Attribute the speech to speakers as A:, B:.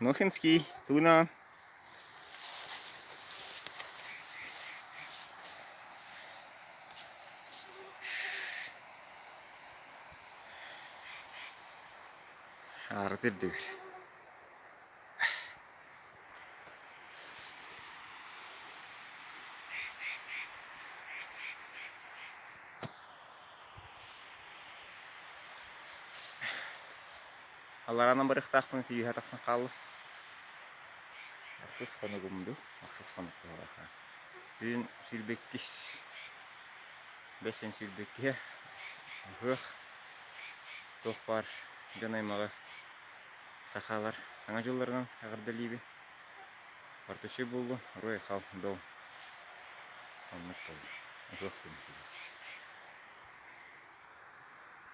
A: Нохинский, тугунаҕын? Аарата үрдүгэр. Аллараанан барыахтаахпын тииһэ тахсан хаалла. Ахсыс хонугум дуу, ахсыс хонук быһыылаах. Түүн 22 бэс 22-һэ ыһыах туох баар дьон аймаҕы сахалар Саҥа дьылларынан эҕэрдэлиибин. Орточуй буоллун, уруй-айхал, доо. Оннук буолла. Ыһыах күнэ.